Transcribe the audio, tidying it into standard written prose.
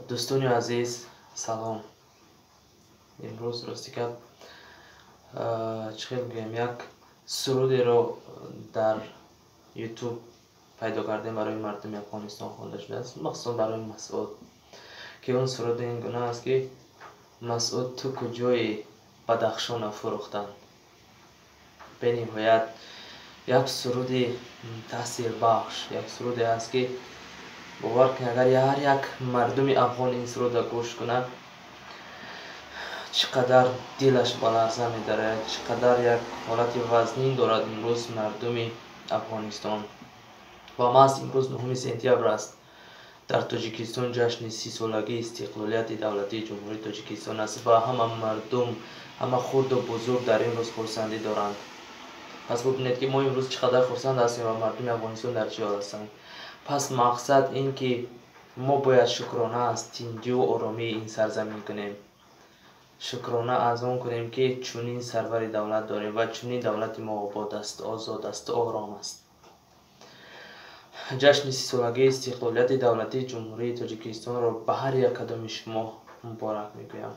Дӯстони азиз, салом. Имрӯз, рости гап, чӣ хел гӯям, як сурудеро дар Ютуб пайдо кардем, барои мардуми Афғонистон хонда шудааст, махсусан барои Масъуд, ки он суруд ин гуна аст, ки «Масъуд, ту куҷои, Бадахшона фурӯхтанд». Бениҳоят як суруди таъсирбахш, як суруде аст, ки бовар кунед, агар ҳар як мардуми афғон ин сурудро гӯш кунад, чӣ қадар дилаш ба ларза медарояд, чӣ қадар як ҳолати вазнин дорад имрӯз мардуми Афғонистон. Ва маҳз имрӯз 9 сентябр аст. Дар Тоҷикистон ҷашни 30-солагии истиқлолияти давлатии Ҷумҳурии Тоҷикистон аст ва ҳама мардум, ҳама хурду бузург дар ин рӯз хурсандӣ доранд. Пас бубинед, ки мо имрӯз чӣ қадар хурсанд ҳастем ва мардуми Афғонистон дар чӣ ҳол ҳастанд. Пас мақсад ин ки мо бояд шукрона аз тинҷиву оромии ин сарзамин кунем, шукрона аз он кунем, ки чунин сарвари давлат дорем ва чунин давлати мо обод аст, озод аст, ором аст. Ҷашни 30-солагии истиқлолияти давлатии Ҷумҳурии Тоҷикистонро ба ҳар як кадоми шумо муборак мегӯям.